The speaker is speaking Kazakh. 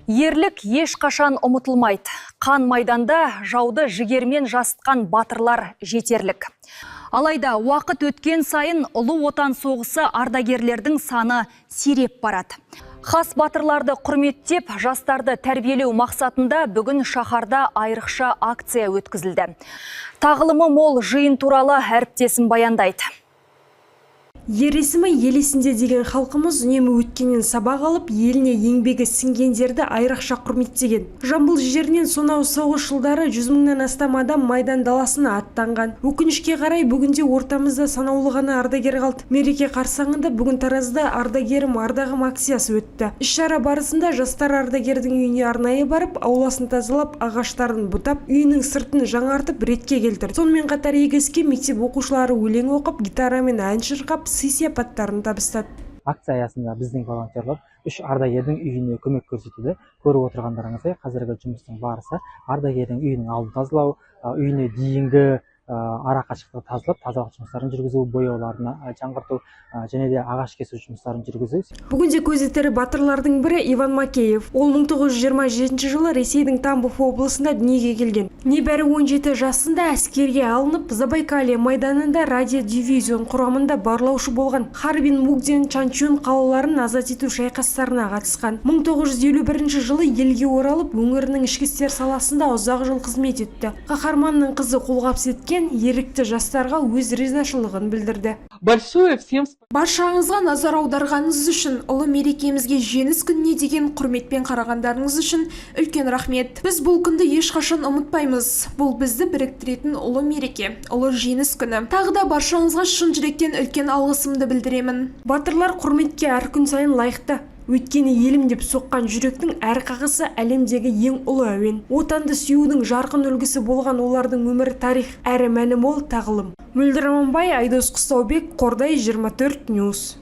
Ерлік ешқашан ұмытылмайды. Қан майданда жауды жігермен жасытқан батырлар жетерлік. Алайда уақыт өткен сайын Ұлы Отан соғысы ардагерлердің саны сиреп барады. Хас батырларды құрметтеп, жастарды тәрбиелеу мақсатында бүгін шаһарда айрықша акция өткізілді. Тағылымы мол жиын туралы әріптесім баяндайды. Ер есімі ел есінде деген халқымыз үнемі өткеннен сабақ алып, еліне еңбегі сіңгендерді айрықша құрметтеген. Жамбыл жерінен сонау соғыс жылдары 100 мыңнан астам адам майдан даласына аттанған. Өкінішке қарай, бүгінде ортамызда санаулы ғана ардагер қалды. Мереке қарсаңында бүгін Таразда «Ардагерім – ардағым» акциясы өтті. Іс-шара барысында жастар ардагердің үйіне арнайы барып, ауласын тазалап, ағаштарын бұтап, үйінің сыртын жаңартып, ретке келтірді. Сонымен қатар игі іске мектеп оқушылары өлең оқып, гитарамен ән шырқап, сый сияпаттарын табыстады. Акция аясында біздің волонтерлар үш ардагердің үйіне көмек көрсетуде. Көріп отырғандарыңыздай, қазіргі жұмыстың барысы – ардагердің үйінің алдын тазалау, үйіне дейінгі ара қашықтықты тазалап, тазалық жұмыстарын жүргізу, бояуларын жаңғырту және де ағаш кесу жұмыстарын жүргізу. Бүгінде көзі тірі батырлардың бірі – Иван Макеев. Ол 1927 жылы Ресейдің Тамбов облысында дүниеге келген. Небәрі 17 жасында әскерге алынып, Забайкалье майданында радиодивизион құрамында барлаушы болған. Харбин, Мукден, Чанчунь қалаларын азат ету шайқастарына қатысқан. 1951 жылы елге оралып, өңірінің ішкі істер саласында ұзақ жыл қызмет етті. Қаһарманның қызы қолғабыс еткен ерікті жастарға өз ризашылығын білдірді. Большое всем Баршаңызға назар аударғаныңыз үшін, ұлы мерекемізге, Жеңіс күніне деген құрметпен қарағандарыңыз үшін үлкен рахмет. Біз бұл күнді ешқашан ұмытпаймыз. Бұл бізді біріктіретін ұлы мереке, ұлы Жеңіс күні. Тағы да баршаңызға шын жүректен үлкен алғысымды білдіремін. Батырлар құрметке әр күн сайын лайықты. Өйткені елім деп соққан жүректің әр қағысы – әлемдегі ең ұлы әуен. Отанды сүюдің жарқын үлгісі болған олардың өмірі тарих әрі мәні мол тағылым. Мөлдір Аманбай, Айдос Қыстаубек, Қордай 24 Ньюс.